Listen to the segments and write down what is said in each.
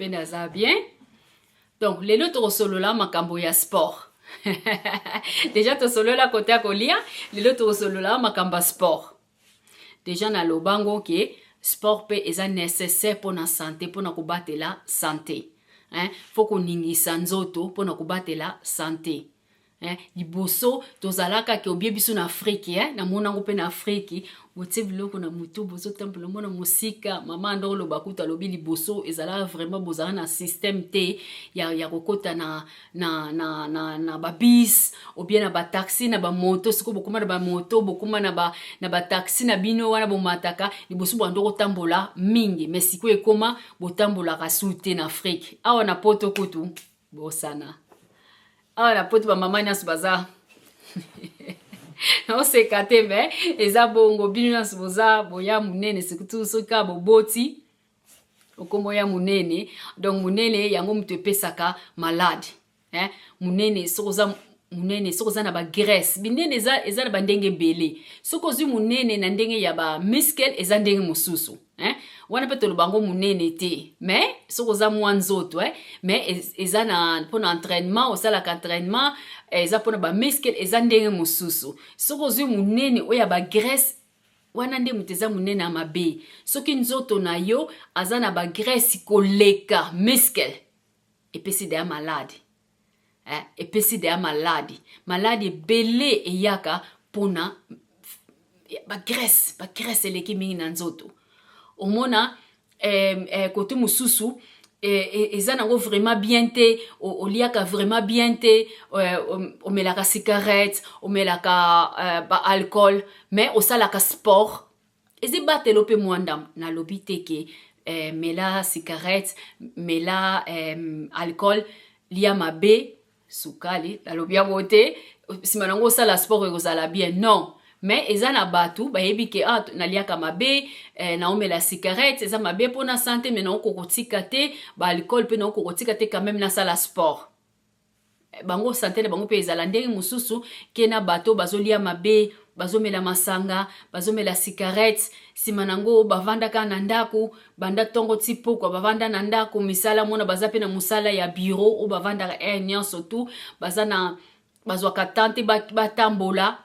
Ngai mpe naza bien. Donc lelo tokosolola makambo ya sport. Deja tosolola kote ya kolia, lelo tokosolola makambo ya sport. Deja naloba ngo ke sport mpe eza nécessaire mpona santé, mpona kobatela santé, hein? Faut koningisa nzoto mpona kobatela santé, eh. Liboso tozalaka ke obie biso na Afrike, eh? Namonango mpe na Afrike, botie biloko na motu, bozotambola, mona mosika. Mama ando oloba kutu, alobi liboso ezalaka vraiment bozala na système te ya kokɔta na babus ou bien na bataxi, na bamoto. Sikoyo bokóma na bamoto, bokóma na bataxi na bino wana bomataka. Liboso bando kotambola mingi, mais sikoyo ekóma botambolaka su te na Afrike. Awa na Poto kutu bosana, awa na Poto bamama nyonso baza, naoseka te, mais eza bongo. Bino nyonso boza boya monene, surtout soki kaka boboti, okombo ya monene. Donc monene yango moto epesaka malade, eh? Monene, soki oza monene, soki oza na bagraisse binene, eza na bandenge ebele. Soki ozwi monene na ndenge ya bamuscle, eza ndenge mosusu, eh? Wana mpe toloba yango monene te. Mais soki oza mwa nzoto, eh? Mais eza na mpona entraînement, osalaka entraînement, eza mpona bamuscle, eza ndenge mosusu. Soki ozwi monene oyo ya bagraisse, wana nde moto eza monene ya mabe. Soki nzoto na yo aza na bagraisse koleka muscle, epesi deya malade, eh, epesi deya maladi. Maladi ebele eyaka mpona bagraisse. Bagraisse eleki mingi na nzoto. Omona kote mosusu eza nango vraiment bien te, oliaka vraiment bien te, omelaka cigarette, omelaka baalcool, mais osalaka sport, eza ebatelo mpe mwa ndambo. Nalobi te ke mela cigarette, mela alcool, lia mabe, sukali, nalobi yango te. Nsima nango osala sport, ekozala bien? Non. Mais eza na bato bayebi ke ah, naliaka mabe, naomela cigarette, eza mabe mpona santé, mais naokoka kotika te, baalcool mpe naokoka kotika te, quand même nasala sport. Bango santé na bango mpe ezala ndenge mosusu ke na bato bazolia mabe, bazomela masanga, bazomela cigarette, nsima nango bavandaka na ndako banda ntongo ti pokwa, bavanda na ndako, misala mona baza mpe na mosala ya bureau oyo bavandaka heure nyonso tu, baza na bazwaka temps te batambola.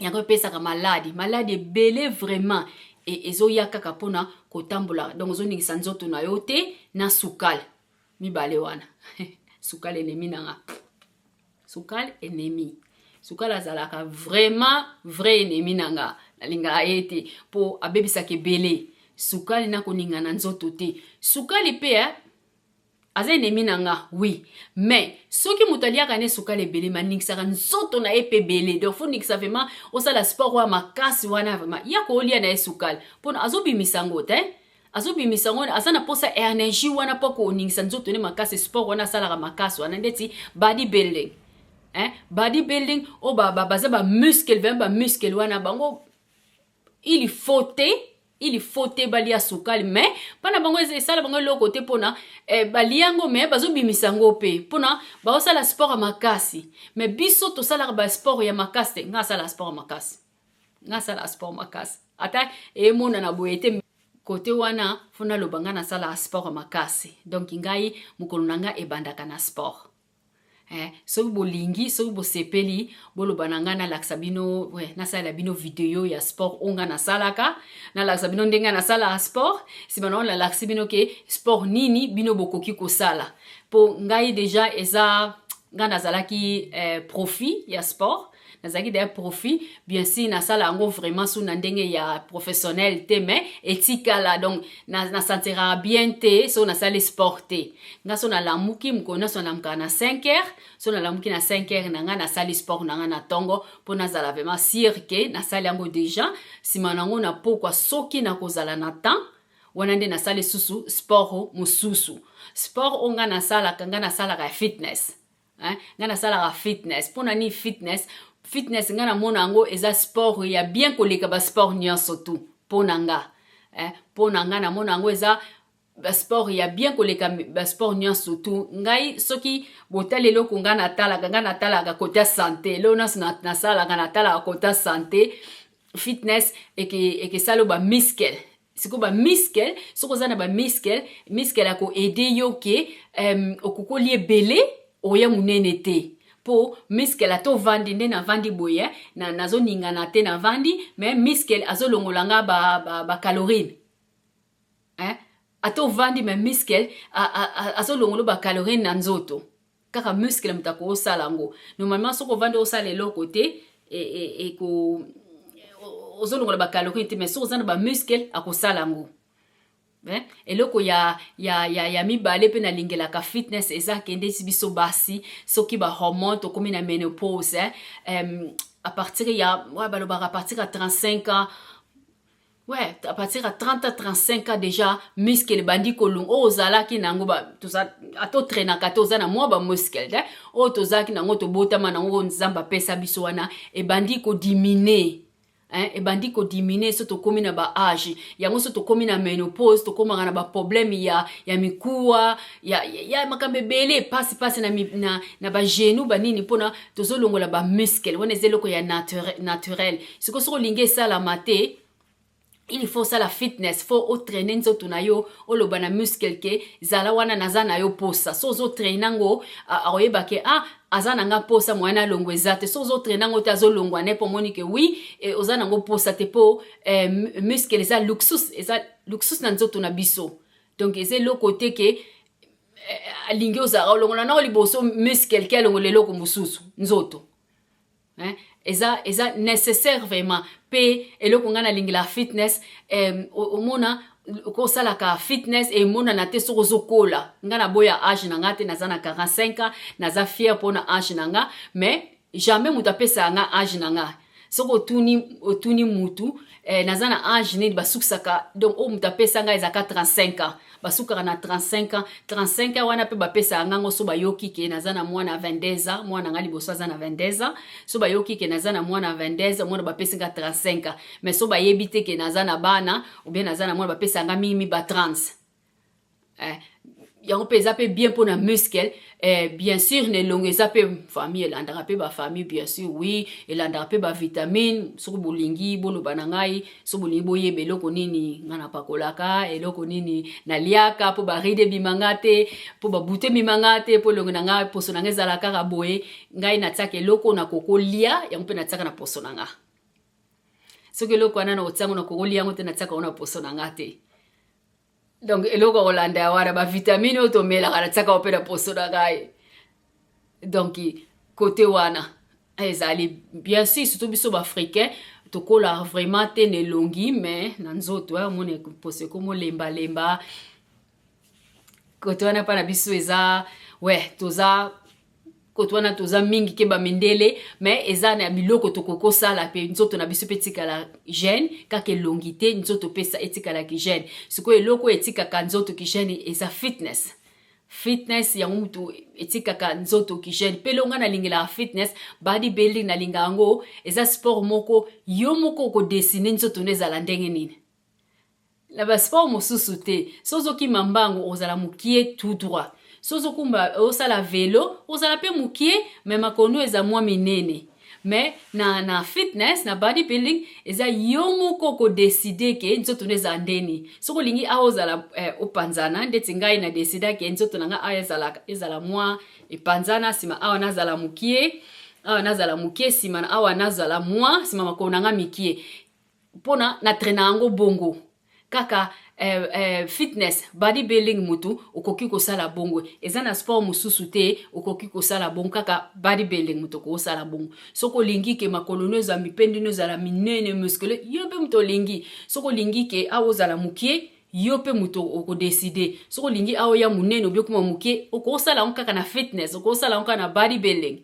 Yango epesaka maladi, maladi ebele vraiment ezoya kaka mpona kotambola. Donc ozoningisa nzoto na yo te na sukali, mibale wana. Sukali ennemi nanga, sukali ennemi. Sukali azalaka vraiment vrai ennemi na nga, nalingaka ye te mpo abebisaka ebele. Sukali na koninga na nzoto te. Sukali mpe, eh, aza ennemi na nga, oui, mais soki moto aliaka ne sukali ebele, maningisaka nzoto na ye mpe ebele. Donc faut ningisa vraiment, osala sport oyo makasi wana vraiment, ya kolia na ye sukali mpona azobimisa yango te, azobimisa yango, aza na mposa énergie wana mpo koningisa nzoto ne makasi. Sport wana asalaka makasi wana ndeti body building, hein? Body building oyo baza bamuscle, vraiment bamuscle wana, bango il faut te, il faut te balia sukali. Mais mpona bango esala bango eloko te, mpona balia yango, mais bazobimisa yango mpe mpona baosala sport ya makasi. Mais biso tosalaka basport ya makasi te. Nga asala sport ya makasi, nga asala sport makasi, ata emonana boye te. Kote wana faut naloba, nga nasala sport ya makasi. Donc ngai mokolo na nga ebandaka na sport, eh. Soki bolingi, soki bosepeli, boloba na ngai, nalakisa bino, ouais, nasalela bino video ya sport oyo ngai nasalaka, nalakisa bino ndenge nasalaka sport. Nsima nango nalakisi bino ke sport nini bino bokoki kosala. Mpo ngai deja eza ngai nazalaki prof ya sport, nazalaki d'ailleurs prof. Bien sûr nasala yango vraiment su na ndenge ya professionnel te, mais etikala. Donc nasentiraka bien te so nasali sport te. Nga so nalamuki, mokolo nyonso nalamukaka na 5 heures. So nalamuki na 5 heures na ngai, nasali sport na ngai na ntongo mpo nazala vraiment sûr ke nasali yango déjà. Nsima nango na pokwa, soki nakozala na temps wana, nde nasali susu sport mosusu. Sport oyo ngai nasalaka, ngai nasalaka ya fitness, hein? Ngai nasalaka fitness. Mpona nini fitness? Fitness, ngai namona yango eza sport ya bien koleka basport nyonso tu mpo na nga, eh? Mpo na ngai namona yango eza basport ya bien koleka basport nyonso tu. Ngai soki botali eloko ngai natalaka, ngai natalaka côté santé. Eloko nyonso nasalaka, natalaka côté santé. Fitness ekesala bamuscle. Sikoyo bamuscle, soki oza na bamuscle, muscle akoaider yo ke okoki olia ebele, oya monene te, mpo muscle, ata ovandi nde navandi boye, nazoningana te, navandi, mais muscle azolongola nga bacalorie ba, eh? Ata ovandi, mais muscle azolongola bacalorie na nzoto. Kaka muscle moto akosala yango. Normalement, soki ovandi, osala eloko te, eko ozolongola bacalorie te, mais soki oza na bamuscle, akosala yango. Eh? Eloko ya mibale mpe nalingelaka fitness eza kende ti biso basi, soki bahormone, tokómi na ménopause, eh? À partir ya, ouais, balobaka à partir ya 35 ans, ouais, à partir ya 30 à 35 ans déjà, muscle ebandi kolonga. Oyo ozalaki nango, ata otraînaka te, oza na mwa bamuscle te. Oyo tozalaki nango, tobotama nango, Nzambe apesa biso wana, ebandi kodiminuer, hein, ebandi kodiminuer. So tokómi na baâge yango, so tokómi na ménopause, tokómaka na baproblème ya mikuwa, ya makambo ebele, pasi na bagenou, banini, mpona tozolongola bamuscle wana. Eza eloko ya naturel. Sikoyo, soki olingi esalama te, il faut osala fitness, faut otraîner nzoto na yo, oloba na muscle ke zala wana, naza na yo posa. So ozotraîner yango, akoyeba ke ah, aza na nga posa, moyen alongwa eza te. So ozotraîner yango te, azolongwa ne, mpo omoni ke oui, oza nango posa te, mpo muscle eza luxus, eza luxus na nzoto na biso. Donc eza eloko te ke alingi ozala olongola nango liboso muscle ke alongola eloko mosusu nzoto, hein? Eza nécessaire vraiment. Mpe eloko ngai nalingela fitness, omona kosalaka fitness emonana te soki ozokola. Ngai naboya âge na nga te, naza na 45 ans, naza fier mpona âge na nga, mais jamais moto apesaka nga âge na nga. Soki otuni mutu naza na âge nini, basukisaka. Donc oyo moto apesa ngai ezalaka 35 ans, basukaka na 35 ans. 35 ans wana mpe bapesaka ngango so bayoki ke naza na mwana 22 ans. Mwana nga liboso aza na 22 ans. So bayoki ke naza na mwana 22 ans, mwana, bapesi nga 35 ans. Mais so bayebi te ke naza na bana ou bien naza na mwana, bapesaka nga mingi ba 30. Yango mpe eza mpe bien mpona muscle. Bien sûr, na elongo eza mpe famille, elandaka mpe bafamille, bien sûr, oui, elandaka mpe bavitamine. Soki bolingi, boloba na ngai. So bolingi boyeba eloko nini ngai napakolaka, eloko nini naliaka mpo barides ebima nga te, mpo babouton ebima nga te, mpo elongo na ngai, poso na ngai ezala kaka boye, ngai natiaka eloko nakokolia yango mpe natiaka na poso na nga. Soki eloko wana na kotiango, nakokolia yango te, natiaka yango na poso na nga te. Donc eloko ya kolanda ya wana, bavitamine oyo tomelaka, natiaka mpe na poso na ngai. Donc côté wana ezali bien sûr, surtout biso baafricain, tokola vraiment te na elongi, mais na nzoto, omona poso ekomolembalemba. Côté wana mpa na biso eza, we toza côté wana, toza mingi ke bamindele, mais eza na biloko tokoki kosala mpe nzoto na biso mpe etikala jeune. Kaka elongi te, nzoto mpe etikalaki jeune. Sikoyo eloko oyo etikaka nzoto ki jeune eza fitness. Fitness yango mutu etikaka nzoto ki jeune. Mpe elonga nalingelaka fitness, body building, nalinga yango. Eza sport moko yo moko okodessiner nzoto no ezala ndenge nini. Na basport mosusu te. So ozokima mbangu, ozala mokie tout droit. So ozokumba, osala vélo, ozala mpe mokie, mais makolo eza mwa minene. Mais na fitness, na body building, eza yo moko okodécider ke nzoto no ezala ndeni. Soki olingi awa ozala opanzana, ndeti ngai na décida ke nzoto na ngai awa ezala mwa epanzana, nsima awa nazala mokie, awa nazala mokie, nsima na awa nazala mwa nsima, makolo na ngai mikie, mpona na traîner yango bongo. Kaka fitness, body building mutu okoki kosala bongo. Eza na sport mosusu te okoki kosala bongo, kaka body building mutu okoki kosala bongo. Soki olingi ke makolo no ezala mipende, no ezala minene, muscle, yo mpe moto olingi. Soki olingi ke awa ozala mokie, yo mpe moto okodécider. Soki olingi awa oya monene, obi okoma mokie, okosala yango kaka na fitness, okosala yango kaka na body building.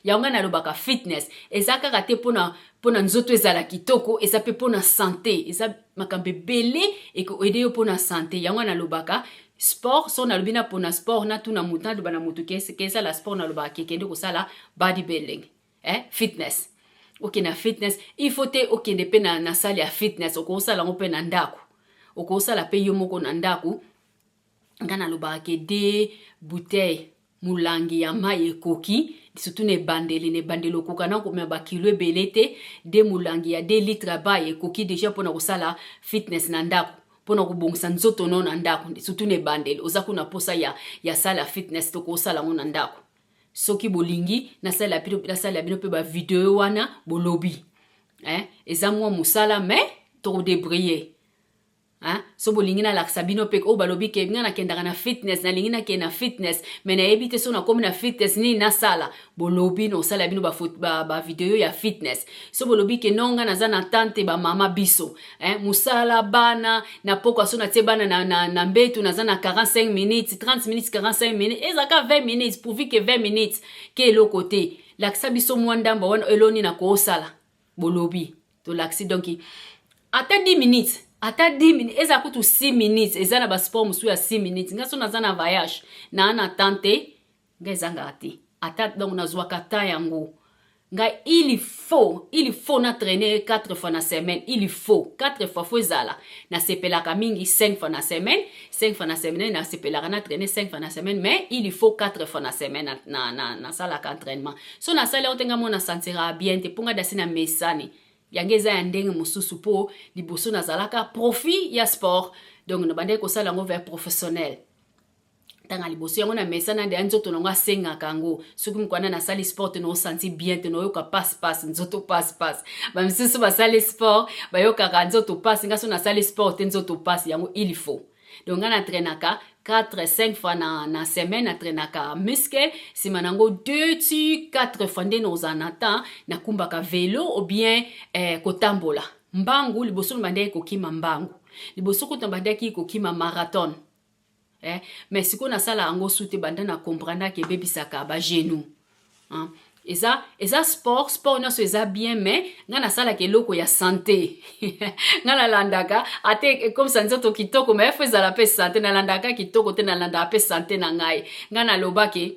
Yango ngai nalobaka, fitness eza kaka te mpona nzoto ezala kitoko, eza mpe mpona santé. Eza makambo ebele ekoaider yo mpona santé. Yango nalobaka sport, so nalobi na mpona sport, natuna motu, naloba na motu ke esala sport, nalobaka ke kende kosala body building, fitness. Okende na fitness, il faut te okende mpe na salle ya fitness, okosala yango mpe na ndako, okosala mpe yo moko na ndako. Ngai nalobaka ke deux bouteille, molangi ya mai ekoki, surtout na ebandeli. Na ebandeli okoka na komema bakilo ebele te. Deux molangi ya 2 litre ya mai ekoki déjà mpona kosala fitness na ndako. mpona kobongisa nzoto no na ndako, surtout na ebandeli oza kuna mposa ya salle ya fitness, tokosala yango na ndako. Soki bolingi nasalela bino mpe bavideo wana, bolobi, eh? Eza mwa mosala, mais tokodébrouiller, hein? So bolingi nalakisa bino mpe oyo balobi ke nga nakendaka na fitness, nalingi nakende na fitness, mais nayebi te so nakomi na fitness nini nasala, bolobi na osala bino bavideo ba ya fitness. So bolobi ke non, nga naza na tante, bamama biso, eh, mosala, bana na pokwa, so natie bana na mbetu, naza na 45 minutes, 30 minutes, 45 minutes, ezalaka 20 minutes, pourvu ke 20 minutes ke eloko te, lakisa biso mwa ndambo wana eloni na koosala, bolobi tolakisi. Donc ata 10 minutes, ata 10 minutes, eza kutu 6 minutes, eza na basport mosusu ya 6 minutes. Nga so naza na voyage, naa na temps te, nga ezangaka te ata, donc nazwaka ta yango. Ngai il faut na traîner 4 fois na semaine, il faut 4 fois, faut ezala. Nasepelaka mingi 5 fois na semaine, 5 fois na semaine, nasepelaka na traîner 5 fois na semaine, mais il faut 4 fois na semaine nasalaka na entraînement. So nasali yango te, nga mo nasentira bien te, mpo nga dasi na mesani yango eza ya ndenge mosusu, mpo liboso nazalaka prof ya sport, donc nabandaki kosala yango vers professionnel. Ntanga liboso yango na mesana nde ya nzoto nango asengaka yango. Soki mokwana nasali sport te, naosanti bien te, naoyoka passe nzoto passe. Bamisusu basali sport bayokaka nzoto passe, nga so nasali sport te, nzoto passe. Yango il faut, donc nga natraînaka 4 5 fois na semaine, natraînaka muscle. Nsima nango 2 ti 4 fois nde naozala na temps, nakumbaka vélo ou bien kotambola mbangu. Liboso bandaki kokima mbangu, liboso kuta bandaki kokima marathon, eh? Mais sikoyo nasala yango su te, banda na comprendaki ebebisaka bagenou, hein? Eza sport nyonso eza bien, mais nga nasalaka eloko ya santé. Nga nalandaka ate ekomisa nzoto kitoko, mais faut ezala mpe santé. Nalandaka kitoko te, nalandaka mpe santé na ngai. Nga nalobaki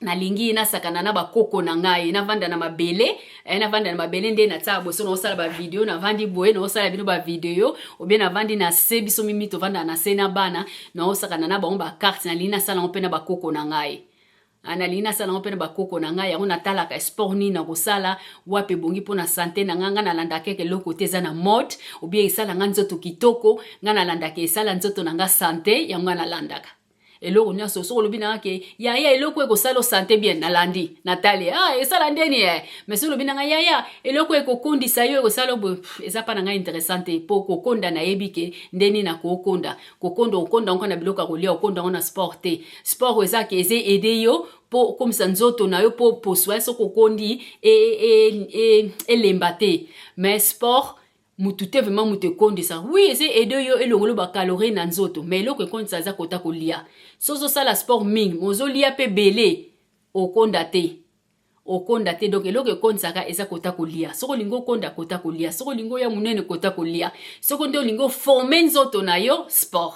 nalingi nasakana na bakoko na ngai, navanda na mabele, navanda na mabele nde natiaka boso, naosala bavideo, navandi boye, naosala bino bavideo, obie navandi na se. Biso mimi tovanda na se na bana, naosakana na bango bacarte. Nalingi nasala yango mpe na bakoko na ngai, nalingi nasala yango mpe na bakoko na ngai. Yango natalaka sport nini nakosala, wapi ebongi mpo na santé na ngai. Ngai nalandaka kaka eloko te eza na mode obie esala nga nzoto kitoko. Ngai nalandaka esala nzoto na nga santé, yango ngai nalandaka eloko nyonso. Soki olobi nanga ke yaya, eloko ekosala santé bien, nalandi, natali, ah, esala ndeni e. Mais soki olobi nanga yaya, eloko ekokondisa yo, ekosala boye, eza mpa na ngai intéressant te, mpo kokonda nayebi ke ndeni na kokonda. Kokonda, okonda ngo na biloko ya kolia, okonda ngo na sport te. Sport eza ke eza aider yo mpo okomisa nzoto na yo, mpo poso soki okondi elemba te. Mais sport mutu te, vraiment mutu ekondisa, oui, eza aider yo elongolo bacalorie na nzoto, mais eloko ekondisa eza kota kolia. So ozosala sport mingi, mozolia mpe ebele, okonda te, okonda te. Donc eloko ekondisaka eza kota kolia. Soki olingi okonda, kota kolia. Soki olingi oya monene, kota kolia. Soki nde olingi oforme nzoto na yo, sport,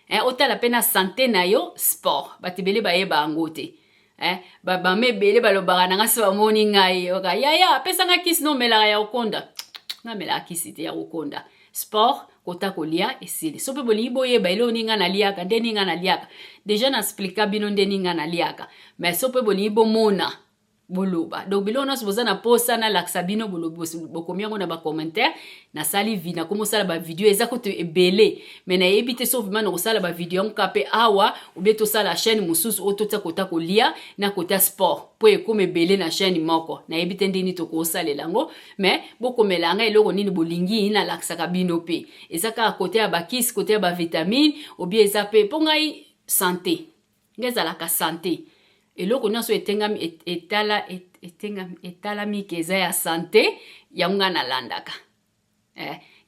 eh, otala mpe na santé na yo, sport. Bato ebele bayeba yango te, eh, bamama ebele balobaka na nga so bamoni ngai oka yaya, apesanga kisi no omelaka ya kokonda. Namelaka kisi te ya kokonda, sport, kota kolia, esili. So mpe bolingi boyeba eloko nini nga naliaka, nde nini nga naliaka, déjà naexpliqua bino nde nini nga naliaka. Mais so mpe bolingi bomona, boloba. Donc biloko nyonso boza na posa nalakisa bino, bokomi yango na bacommentaire. Nasali vi nakomi osala bavideo, eza kutu ebele, mais nayebi te so vraiment nakosala bavideo yango kaka mpe awa, obie tosala chaîne mosusu oyo totia kota kolia na kota sport, mpo ekóma ebele na chaîne moko. Nayebi te ndeni tokosalela yango, mais bokomela yanga eloko nini bolingi nalakisaka bino. Mpe eza kaka kote ya bakisi, kote ya bavitamine, obie eza mpe mpo ngai santé, ngai ezalaka santé. Eloko nyonso etengami etala etengami etalami ke eza ya santé, yango ngai nalandaka,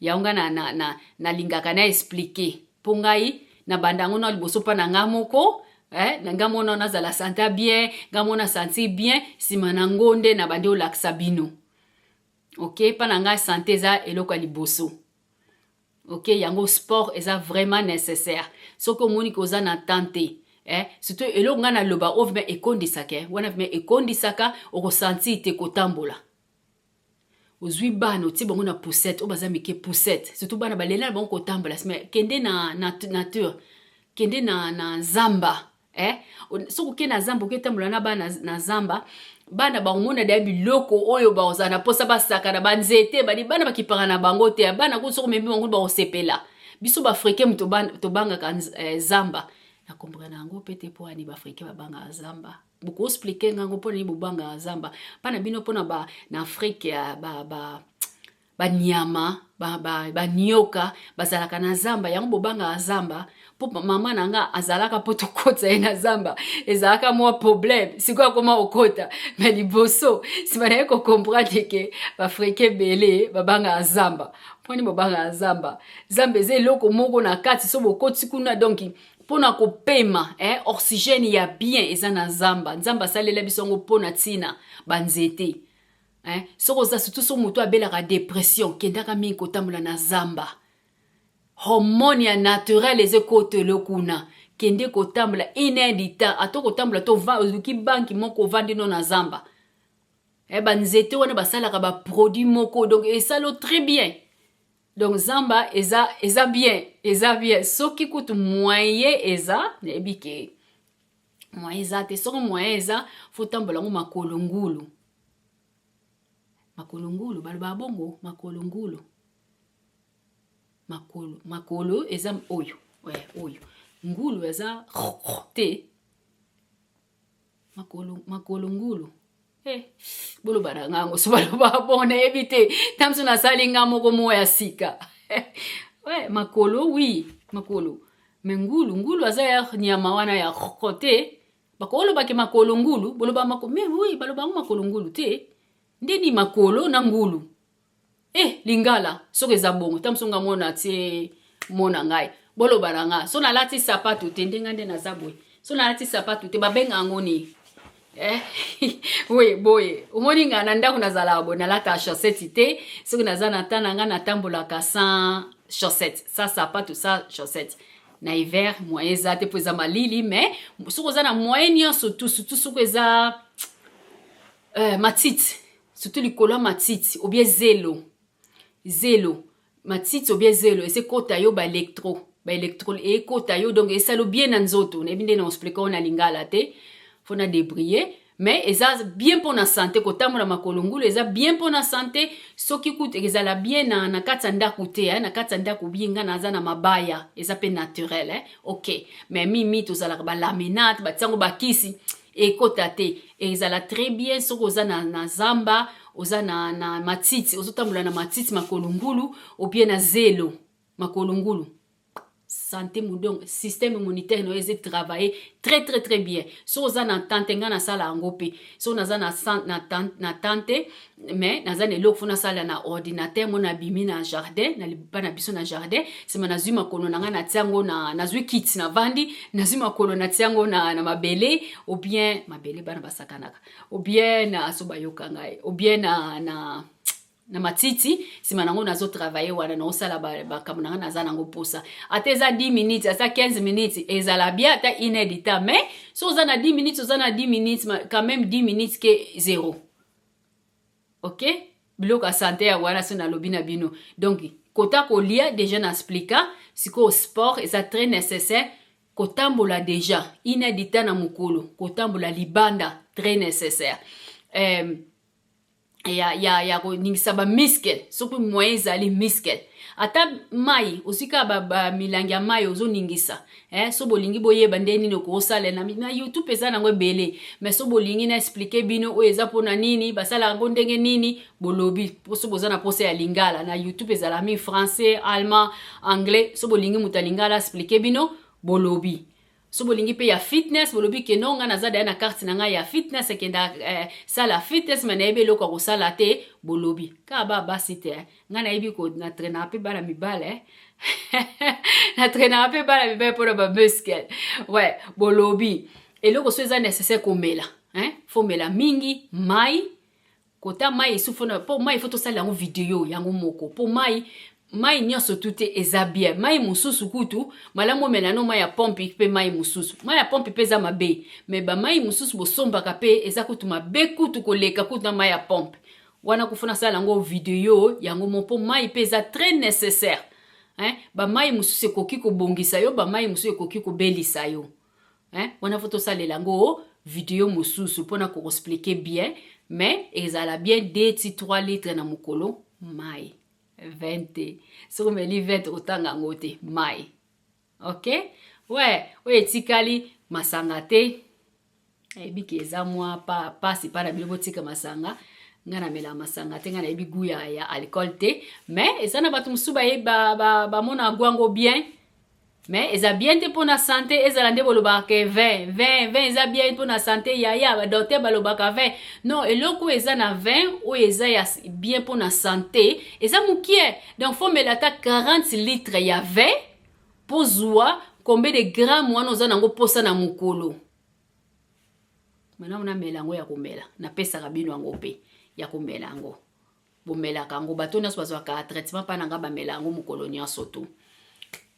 yango ngai nalingaka na expliquer, mpo ngai nabanda yango na liboso mpa na ngai moko, na ngai mona nazala santé bien, ngai mona sentir bien, nsima nango nde nabandi olakisa bino. Ok, mpa na ngai santé eza eloko ya liboso. Ok, yango sport eza vraiment nécessaire. Soki omoni ke oza na temps te, surtout eloko ngai naloba oyo vraiment ekondisaka, wana vraiment ekondisaka, okosentir te kotambola. Ozwi bana, otie bango na poussette, oyo baza mike, poussette, surtout bana balela na bango kotambola. Mais kende na nature, kende na zamba, Soki okende na zamba, oketambola na bana na zamba, bana bakomona deya biloko oyo bakozala na mposa, basaka na banzete. Bani bana bakipaka na bango te. Bana ko soki omemi bango, bakosepela. Biso baafricain moto tobangaka zamba. Nakomprena yango mpe te, mpo ani baafricain babangaka zamba. Bokoexpliquer ngango mpo nini bobangaka zamba? Mpa na bino, mpona na Afrique ya ba banyama, banioka bazalaka na zamba, yango bobangaka zamba. Mpo mama na nga azalaka, mpo tokota ye na zamba ezalaka mwa problème. Sikoyo akoma kokota, mais liboso, nsima na ye kocomprendre ke baafricain ebele babangaka zamba. Mponi bobangaka zamba? Zamba eza eloko moko na kati, so bokoti kuna, donc mpona kopema, oxygène ya bien eza na zamba. Nzambe asalela biso yango mpona ntina banzete, eh? Soki oza, surtout so moto abelaka dépression, kendaka mingi kotambola na zamba. Hormone ya naturel eza ekotelo kuna. Kende kotambola une heure du temps, ata kotambola to oluki banki moko, ovandi no na zamba. Banzete wana basalaka baproduit moko, donc esala très bien. Donc zamba eza bien, eza bien. Soki kutu moyen eza, nayebi ke moyen eza te, soki moyen eza, faut tambola yango makolo ngulu. Makolo ngulu, balobaka bongo, makolo ngulu. Makolo, makolo eza oyo, oyo ngulu eza te. Makolo, makolo ngulu. Boloba na ngango so baloba bon, nayebi te. Ta mosu nasali nga moko mo ya sika. Ouais, makolo, oui, makolo. Mais ngulu, ngulu aza ya nyama wana ya roko te. Bakolobaki makolo ngulu, boloba makolo, mais oui, baloba yango makolo ngulu te. Ndeni makolo na ngulu, lingala soki eza bongo, ta mosu nga mona tie mona ngai. Boloba na nga, so nalati sapato te, ndenge nde naza boye, so nalati sapato te, babenga yango nini? Oui, boye omoni nga na ndako nazalaka boye, nalata chaussette te. Soki naza na ta na nga, natambolaka sans chaussette, sans sapato, sans chaussette. Na hiver moyen eza te mpo eza malili, mais soki oza na moyen nyonso tu, surtout soki eza matiti, surtout likolo ya matiti obie zelo, zelo, matiti obie zelo, eza ekota yo baélectro, baélectro ekota yo, donc esala bien na nzoto. Nayebi nde na expliquer oyo na lingala te, faut na débrouiller, mais eza bien mpo na santé. Kotambola makolo ngulu eza bien mpo na santé. Soki kutu ezala bien na kati ya ndako te, na kati ya ndako bien, nga naza na mabaya, eza mpe naturel, eh? Ok, mais mimi tozalaka balaminate, batiango bakisi, ekota te. Ezala très bien soki oza na zamba, oza na matiti, ozotambola na matiti makolo ngulu, obie na zelo makolo ngulu. Santé, donc système immunitaire na yo eza travailler très très très bien. Soki oza na tente, ngai nasala yango mpe. Soki naza na tente, mais naza na eloko faut nasala na ordinateur mo, nabimi na jardin, na lipa na biso na jardin, nsima nazwi makolo na ngai, natia yango na, nazwi kiti, navandi, nazwi makolo, natia yango na mabele, ou bien mabele bana basakanaka, ou bien na so bayoka ngai, ou bien na matiti. Nsima nango nazotravailler wana, naosala makambo na ngai, naza nango mposa. Ata eza 10 minutes, ata 15 minutes, ezala bien, ata une heure du temps. Mais so oza na 10 minutes, oza na 10 minutes, quand même 10 minutes ke zéro. Ok, biloko ya santé ya wana so nalobi na bino. Donc kota kolia déjà na expliquer. Sikoyo sport eza très nécessaire. Kotambola déjà une heure du temps na mokolo, kotambola libanda, très nécessaire. Ya koningisa bamuscle, soki moyen ezali, muscle. Ata mai, ozwi kaka bamilangi ya mai, ozoningisa, So bolingi boyeba nde nini okosalela, na YouTube eza nango ebele. Mais so bolingi na expliquer bino oyo eza mpona nini, basalaka yango ndenge nini, bolobi. So boza na posa ya lingala, na YouTube ezala mi français, allemand, anglais. So bolingi moto ya lingala expliquer bino, bolobi. So bolingi mpe ya fitness, bolobi ke no, ngai naza daya na carte na ngai ya fitness, ekenda sala fitness, mais nayebi eloko ya kosala te, bolobi. Kaka ba basi te, ngai nayebi natraînaka mpe bana mibale, natraînaka mpe bana mibale mpona bamuscle. Ouais, bolobi. Eloko so eza nécessaire, komela, hein? Faut mela mingi mai. Kota mai esu mpo mai, faut tosala yango video yango moko, mpo mai nyonso tu te eza bien. Mai mosusu kutu malamu omela no mai ya pompe mpe mai mosusu, mai ya pompe mpe eza mabe, mais bamai mosusu bosombaka mpe eza kutu mabe kutu koleka kutu na mai ya pompe wana. Kufu nasala yango video yango mo, mpo mai mpe eza très nécessaire, hein? Bamai mosusu ekoki kobongisa yo, bamai mosusu ekoki kobelisa yo, hein? Wana faut tosalela yango video mosusu mpona koexpliquer bien. Mais ezala bien 2 ti 3 litre na mokolo mai. Vin te. Soki omeli vin tokotanga yango te, mai. Ok? We, oyo etikali masanga te. Nayebi ke eza mwa pa pasi pa na bino botika masanga. Nga namelaka masanga te, nga nayebi goût ya alcool te. Mais eza na bato mosusu baye bamona ba, ba goût yango bien. Mais eza bien te mpona santé, ezala nde bolobaka ke vin, vin, vin eza bien mpona santé, yaya, ba docteur balobaka vin. Non, eloko oyo eza na vin, oyo eza ya bien mpona santé, eza mokie. Donc faut mela ata 40 litres ya vin mpo zwa combien de gramme wana oza nango mposa na mokolo. Malamu namela yango ya komela, napesaka bino yango mpe ya komela yango. Bomelaka yango, bato nyonso bazwaka traitement mpa na nga bamela yango mokolo nyonso tu.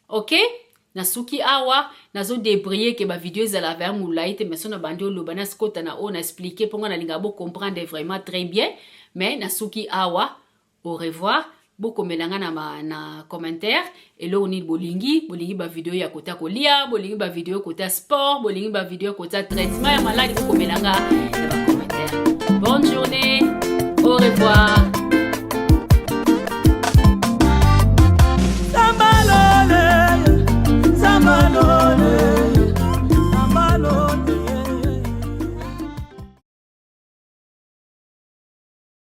Ok, nasuki awa, nazo débrouiller ke ba vidéo ezala vers molai te, mais so na bandi oloba nasikota na oyo na expliquer mpo nga nalingaka bo comprendre vraiment très bien. Mais nasuki awa, au revoir. Bokomela nga na commentaire eloko nini bolingi. Bolingi ba vidéo ya kota kolia, bolingi ba vidéo kota sport, bolingi ba vidéo kota traitement ya maladi, bokomela nga na ba commentaire. Bonne journée, au revoir.